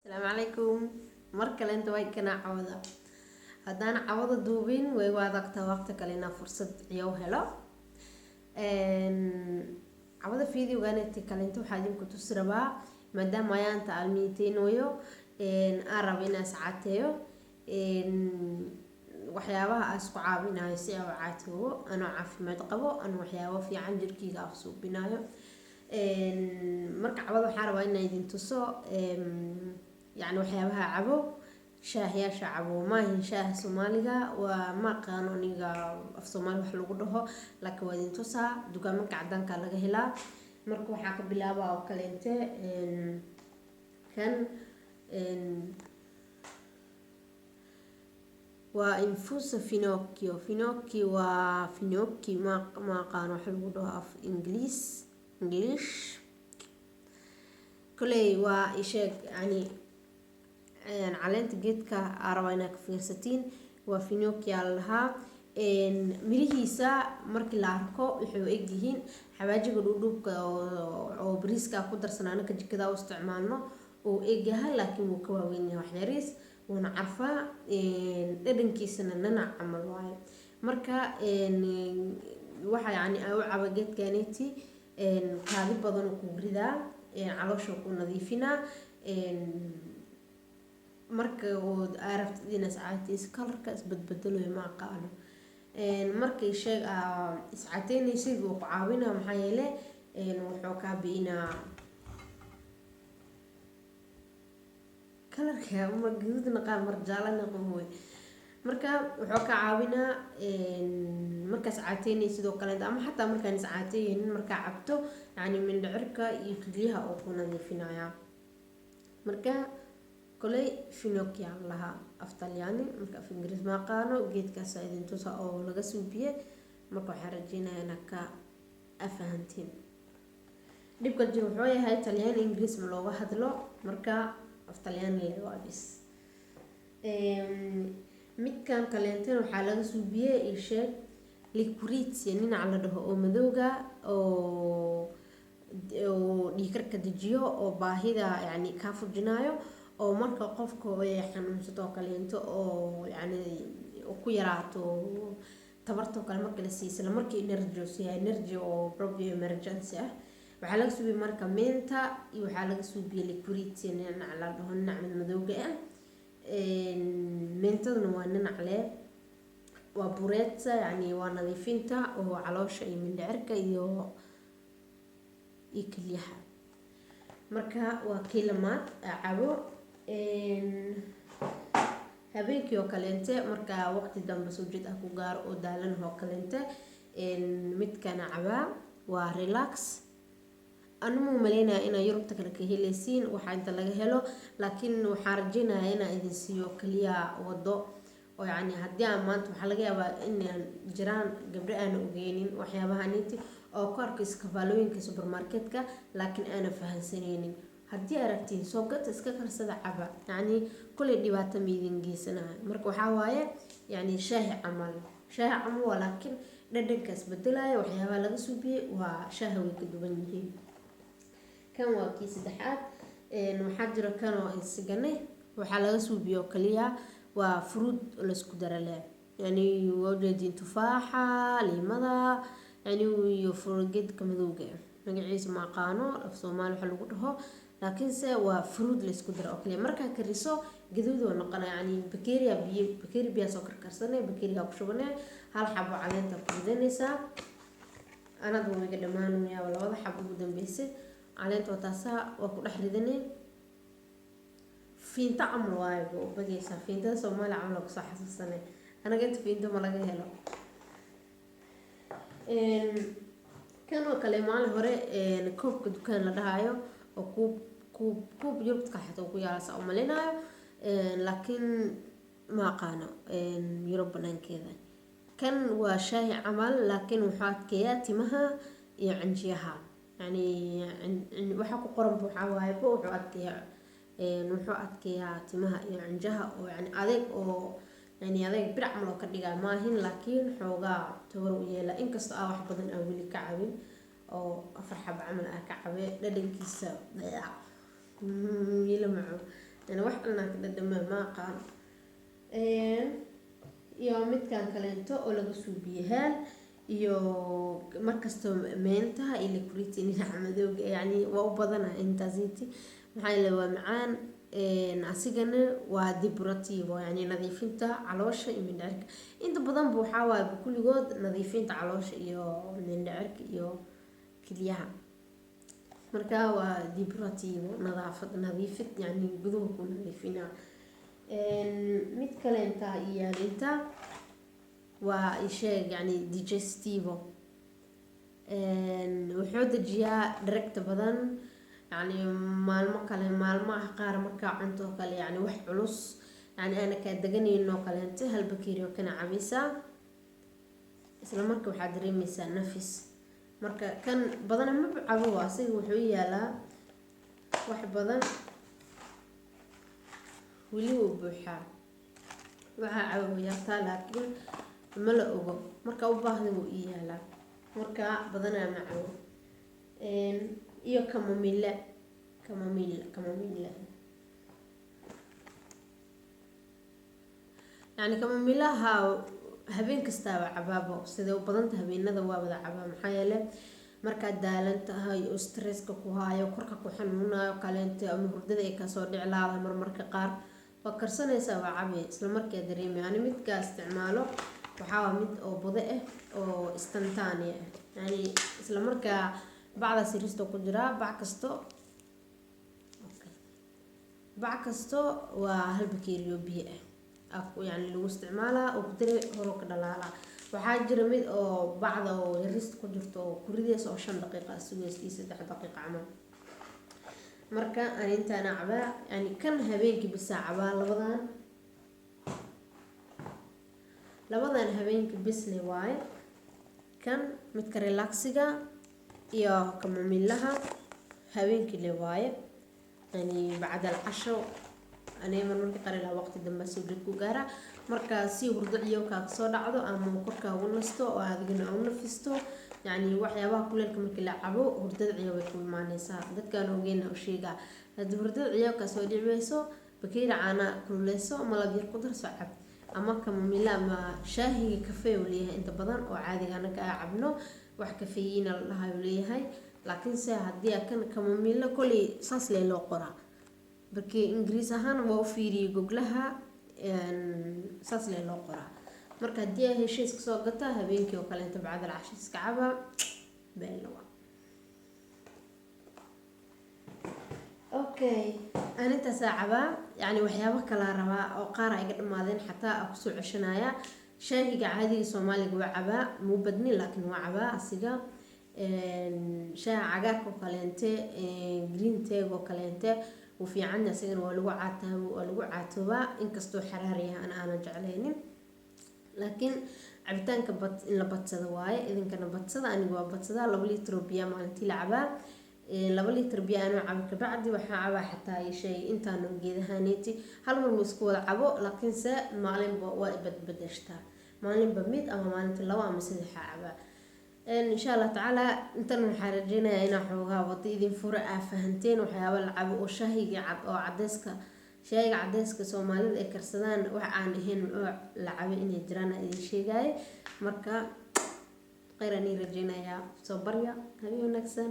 Asalaamu calaykum. Mar kale inta way kana cawada haddaan cawada duubin, way u adagtaa waqti kale inaa fursad ciyo helo. Cawada videoganeti kalenta waxaa idinku tusi rabaa, maadaama ayaanta almiiteynayo, aan rabo inaan iscaateeyo, waxyaabaha aan isku caawinayo si aan u caatoobo anoo caafimaad qabo, anoo waxyaabo fiican jirkeyga aan suubinayo. Marka cawada waxaan rabaa inaan idin tuso, yacni, waxyaabaha cabo, shaahyaasha cabo. Maahin shaaha Soomaaliga, waa ma aqaano aniga af Soomaali wax lagu dhaho, laakiin waa idin tusaa. Dukaamanka cadaanka laga helaa. Marka waxaa ka bilaaba oo kaleente kan waa infusa finocchio. Finocchio waa finocchi, ma aqaano wax lagu dhaho af Ingiliis, English koley. Waa isheeg, yani caleenta geedka aa rabaa inaad ka fiirsatiin. Waa finocchio la lahaa. Mirihiisa markii la arko waxay u egyihiin xawaajiga dhuudhuubka oo bariiska ku darsan, anaka jikada u isticmaalno uu egyahay, laakiin wuu ka waaweyn yahay wax yariis, wuuna carfaa, dhadhankiisana nanac camal waaye. Marka waxa, yacni, aan u caba geedkaneti, kaadi badan uu kugu ridaa, caloosha ku nadiifinaa. Marka ood aa rabtid inaad iscaateyso, kalarka isbadbedelayo ma aqaano, markay sheeg aa iscaateynaysid, wuu ku caawinaa, maxaa yeele wuxuu kaa bi'inaa kalarka mar gaduud naqaa, mar jaalo naqan wey. Marka wuxuu ka caawinaa markaa iscaateynaysid oo kaleeto, ama xataa markaan iscaateynin, markaa cabto, yacni, mindhicirka iyo kelyaha oo ku nadiifinaya. Marka koley finocchio lahaa af Talyaani, marka af Ingiriis ma aqaano. Geedkaasa idin tusa oo laga suubiye. Marka waxaan rajeynayaa inaad ka afahantiin. Dhibka jiro wuxuu yahay Talyaani Ingiriis ma looga hadlo, marka af Talyaani le waa bis. Midkan kaleentana waxaa laga suubiyey isheeg liquorice, ninac la dhaho oo madowga oo dhiigkarka dejiyo oo baahida, yacni, kaa fujinayo, oo marka qofka ay xanuunsato oo kaleento oo, yacni, ku yaraato tabartoo kale, marka la siiyo isla markii energy oo siiya, energy oo proprio emergency ah. Waxaa laga suubiyey marka menta iyo waxaa laga suubiyey liquorice, ninac la dhaho, ninac madmadowga ah. Mentaduna waa ninac leh, waa purezza, yacni waa nadiifinta oo caloosha iyo mindhicirka iyo kelyaha. Marka waa kii lamaad cabo. Habeenkii oo kaleente, marka waqti dambe soo jeed ah ku gaaro oo daalan oo kaleente, midkana cabaa, waa relax. Anuma maleynaya inaa Yurubta kale ka heleysiin waxaa inta laga helo, laakiin waxaan rajeynayaa inaan idin siiyo kaliya wado oo, yacni, haddii aan maanta waxaa laga yaabaa inaan jiraan gabdho aana ogeynin waxyaabaha ninti oo ku arko iskafaalooyinka supermarketka, laakiin aana fahansaneynin. Haddii aragtiin, soo gata, iska karsada, caba. Yacni kuley dhibaato ma idin geysanayo. Marka waxaa waaye, yacni, shaahi camal, shaahi camal waa, laakiin dhadhanka isbedelaya, waxyaabaha laga suubiyey waa shaaha way ka duwan yihiin. Kan waa kii saddexaad. Waxaa jiro kan oo isigane waxaa laga suubiyo kaliya waa fruit laisku dara leh, yani waa ujeediin tufaaxa, liimada, yani iyo geedka madowga, magaciisa ma aqaano af Soomaali waxa lagu dhaho, laakiinse waa fruit laisku dara oo kaliya. Markaa kariso gaduud oo noqonaya, yani bakeeriya biyo, bakeeri biyaa soo karkarsanay, bakeerigaa ku shubanay, hal xabo caleenta ku ridanaysaa. Anad wuu iga dhamaanayaa, labada xabo ugu dambeysay caleenta waa taasaa, waa ku dhex ridanay. Fiinto camal waayo, baa u bagaysaa, fiintada Soomaaliya camal waa kusoo xasuusanay. Anaga inta fiinto ma laga helo. Kan oo kale maalin hore koobka dukaan la dhahayo oo kuub kuub kuub Yurubta xataa ku yaala saa umalinayo, laakiin ma aqaano Yurub banaankeeda. Kan waa shaahi camal, laakiin wuxuu adkeeyaa timaha iyo cinjiyaha. Yani waxa ku qoran waxaa waaye wuxuu adkeeyaa timaha iyo cinjaha oo, yani, adeeg oo, yani, adeeg bir camal oo ka dhigaa maahin, laakiin xoogaa tabar u yeela, inkastoo aa wax badan aan weli ka cabin oo 4 xabo camal aa ka cabe. Dhadhankiisa ila maco. Yani wax dhanaa ka dhadhamaa ma aqaano. Iyo midkan kaleento oo laga suubiye heel iyo markastoo meentaha iyo licorice, dhinaca madowga, yani waa u badana intaasiti, maxaa yeele waa macaan. Asigana waa depurativo, yani nadiifinta caloosha iyo mindhicirka. Inta badanba waxaa waaye kulligood nadiifinta caloosha iyo mindhicirka iyo kilyaha. Marka waa depurativo, nadaafad, nadiifid, yani guduhu ku nadiifina. Mid kaleentaa iyaalinta waa isheeg, yani digestivo, wuxuu dejiyaa dheregta badan. Yani maalmo kale, maalmaha qaar markaa cunto oo kale, yani wax culus, yani aana kaa deganaynin oo kaleente, hal bakeeri oo kana cabaysaa, isla marka waxaad dareemeysaa nafis. Marka kan badana ma cabo, asiga wuxuu yaalaa wax badan, weli wuu buuxaa. Waxaa cabo yartaa, laakiin ma la ogo marka u baahda wuu ii yaalaa. Marka badanaa ma cabo. Iyo camomille, camomille, camomille, yani camomilleha habeen kastaaba cabaabo. Siday u badanta habeenada waa wada cabaa, maxaa yeele markaad daalan tahay oo stresska ku haayo, korka ku xanuunayo kaleente, ama hurdada ay kasoo dhici laada, marmarka qaar waa karsanaysaa, waa cabi, isla markaa dareemay. Ani midkaa isticmaalo waxaa waa mid oo budo ah oo istantaania ah, yani isla markaa bacdaas yaristo ku jiraa. Bac kasto, bac kasto waa hal bakeeriyo biyo ah, yani lagu isticmaalaa oo kudare horoo ka dhalaalaa. Waxaa jira mid oo bacda oo yarista ku jirto oo ku ridaysa oo 5 daqiiqa sugaysa iyo 3 daqiiqa camal. Marka ani intaana cabaa, yani kan habeenkii bisaa cabaa. Labadan habeenkii bisle waaye, kan midka relaxiga iyo kamomillaha habeenkii le waaye, yani bacda alcasho. Aniga marmarka qaar ilaa waqti dambe soo jeed ku gaara, marka si hurdo ciyo kaaga soo dhacdo ama korkaagu nasto oo adigana u nafisto. Yani waxyaabaha kuleelka markii la cabo, hurdada ciyo way ku imaaneysaa. Dadkaan ogeyn u sheegaa, haddii hurdada ciyo kasoo dhici weyso, bakeeri caana kululeyso, malab yar ku darso, cab, ama kamomila ama shaahiga kafee uu leeyahay. Inta badan oo caadiga anaga aa cabno wax kafeeyiina la dhahayo leeyahay, laakiinse haddii kan kamomila koley saas lee loo qoraa, markii Ingiriis ahaan waa u fiiriyay goglaha, saas lee loo qoraa. Marka haddii aa heshiis kasoo gata, habeenkii oo kale inta bacdal casho iska caba beelna. Okay, aan intaasaa cabaa. Yani waxyaabo kalaa rabaa oo qaar iga dhamaadeen xataa aa kusoo ceshanaya. Shaahiga caadiga Soomaaliga waa cabaa, muu badni, laakiin waa cabaa asiga. Shaaha cagaarka oo kaleente, green tea oo kaleente, wuu fiican yahay asigana, waa lagu caataa, waa lagu caatoobaa, inkastoo xaraar yahay ana aanan jeclaynin, laakiin cabitaanka bad in la badsado waaye. Idinkana badsada, aniga waa badsadaa. 2 litir oo biyaa maalintii la cabaa. 2 litir biyo anoo cabo kabacdi waxaa cabaa xataa shay intaanu geedahaneeti hal mar ma isku wada cabo, laakiinse maalinba waa badbadashtaa, maalinba mid ama maalinta labo ama saddexa cabaa, insha Allah tacaala. Intan waxaa rajeynayaa inaa xoogaa wada idin fura, aa fahanteen waxyaaba la cabo oo shaahiga cad oo cadeyska, shaahiga cadeyska Soomaalida ay karsadaan wax aan ahayn oo la cabo inay jiraan aa idin sheegaaye. Marka kheyr aan ii rajeynayaa, soo barya, habeen wanaagsan.